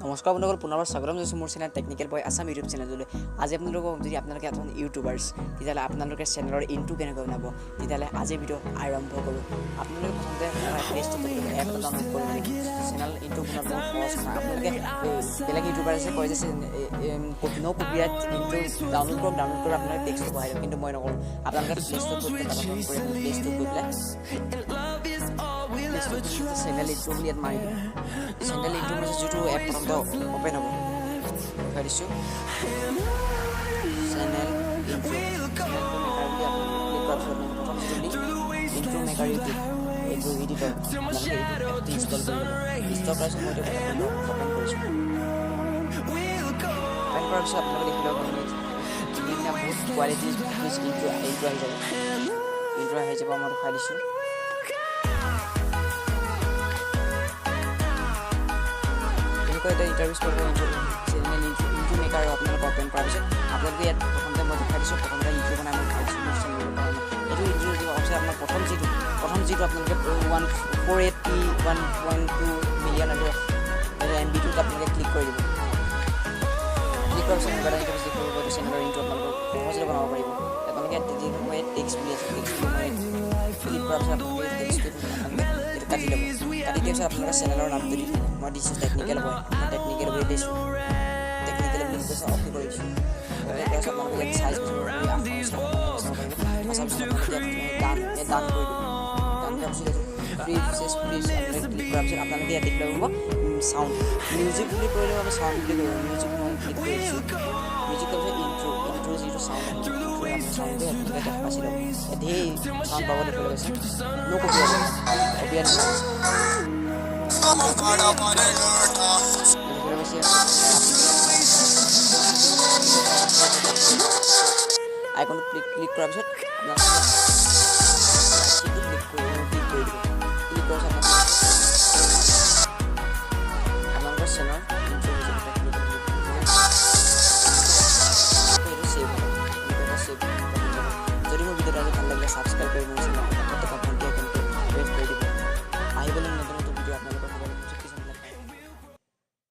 নমস্কাৰ বন্ধুসকল, পুনৰবাৰ স্বাগতম জনাইছোঁ মোৰ চেনেল টেকনিকেল বয় আছাম ইউটিউব চেনেলটোলৈ। আজি আপোনালোকক যদি আপোনালোকে এজন ইউটিউবাৰ্ছ, তেতিয়াহ'লে আপোনালোকে চেনেলৰ ইনট্ৰ কেনেকৈ বনাব, তেতিয়াহ'লে আজিৰ ভিডিঅ' আৰম্ভ কৰোঁ। আপোনালোকে প্ৰথমতে প্লে ষ্ট'ৰত এপ এটা ডাউনলোড কৰিব লাগিব। চেনেল ইনট্ৰ বনোৱাটো বহুত সহজ নহয়। আপোনালোকে বেলেগ ইউটিউবাৰ্ছে কয় যে ন' কপিৰাইট ইনট্ৰ ডাউনলোড কৰক, ডাউনলোড কৰি আপোনালোকে টেক্সটো বহাই দিয়ক, কিন্তু মই নকৰোঁ। আপোনালোকে প্লে ষ্ট'ৰত গৈ পেলাই ডাউনলোড কৰি প্লে ষ্ট'ৰত গৈ পেলাই চেনেল ইনট্ৰ বুলি ইয়াত মাৰি দিব। চেনেল ইনট্ৰ মানে যিটো এপ প্ৰথমতে অ'পেন হ'ব, দেখুৱাই দিছোঁ। চেনেল ইনট্ৰ মেকাৰ বুলি আপুনি ক্লিক কৰাৰ পিছত আপোনালোকে প্ৰথম যিটো লিংক ইনট্ৰ মেকাৰ ইউটিউব এইটো এডিটৰ, আপোনালোকে এইটো এপটো ইনষ্টল কৰি ল'ব। ইনষ্টল কৰাৰ পিছত মই এইটো অ'পেন কৰিছোঁ। অ'পেন কৰাৰ পিছত আপোনালোকে দেখিব ধুনীয়া ধুনীয়া বহুত কোৱালিটিৰ ইনট্ৰ আহি যাব। ইনট্ৰ আহি যাব, মই দেখুৱাই দিছোঁ। এনেকুৱা এটা ইণ্টাৰফেচ কৰিব। চেনেল ইনট্ৰ মেকাৰ আপোনালোকে অ'পেন কৰাৰ পিছত আপোনালোকে ইয়াত প্ৰথমতে মই দেখাই দিছোঁ। প্ৰথমতে ইনট্ৰ বনাই মই দেখাই দিছোঁ মোৰ চেনেলৰ কাৰণে। এইটো ইনট্ৰ অৱশ্যে আপোনাৰ প্ৰথম যিটো আপোনালোকে 148P 1.2 million আৰু এমবিটোত আপোনালোকে ক্লিক কৰি দিব। ক্লিক কৰাৰ পিছত এনেকুৱা এটা ইণ্টাৰফেচ দেখিব। এইটো চেনেলৰ ইনট্ৰ আপোনালোকে সহজতে বনাব পাৰিব। আপোনালোকে ইয়াত যিটো মই টেক্সট বুলি আছে, টেক্সট বুলি মই ক্লিক কৰাৰ পিছত আপোনালোকে টেক্সটটো আপোনালোকে এইটো কাটি ল'ব। কাটি দিয়াৰ পিছত আপোনালোকে চেনেলৰ নামটো দি দিব। মই দিছোঁ টেকনিকেল বয়, মই টেকনিকেল বুলি দিছোঁ। টেকনিকেল বুলি কৈছে, অ'কে কৰি দিছোঁ। অ'কে কৰাৰ পিছত আপোনালোকে ইয়াত চাইজ বিচাৰিব পাৰিব। আসাম আপোনালোকে ইয়াত ডান, ইয়াত ডান কৰি দিব। ডান কৰাৰ পিছত এইটো ফ্ৰী চেছ ফ্ৰী আপোনালোকে ক্লিক কৰাৰ পিছত আপোনালোকে ইয়াত দেখিব পাব চাউণ্ড, মিউজিক বুলি কৰিলেও আমি চাউণ্ড বুলি কৰিব। মিউজিক মই ক্লিক কৰি দিছোঁ। মিউজিক কৰাৰ পিছত ইণ্ট্ৰ যিটো চাউণ্ড আহিব, চাউণ্ডটো আপোনালোকে দেখা পাইছিলোঁ। ইয়াত ধেৰ চাউণ্ড পাব দেখিবলৈ পাইছে। ন' কপিৰাইট, কপিৰাইট দেখিবলৈ পাইছে। আইকনটো ক্লিক কৰাৰ পিছত আপোনালোকে ক্লিক কৰি দিব। ক্লিক কৰাৰ পিছত আপোনালোকৰ চেনেল ইনট্ৰ হৈ যাব। এইটো ছেভ হ'ব, এনেকুৱা ছেভ। যদি মোৰ ভিডিঅ'টো আজি ভাল লাগিলে, ছাবস্ক্ৰাইব কৰি মোৰ চেনেল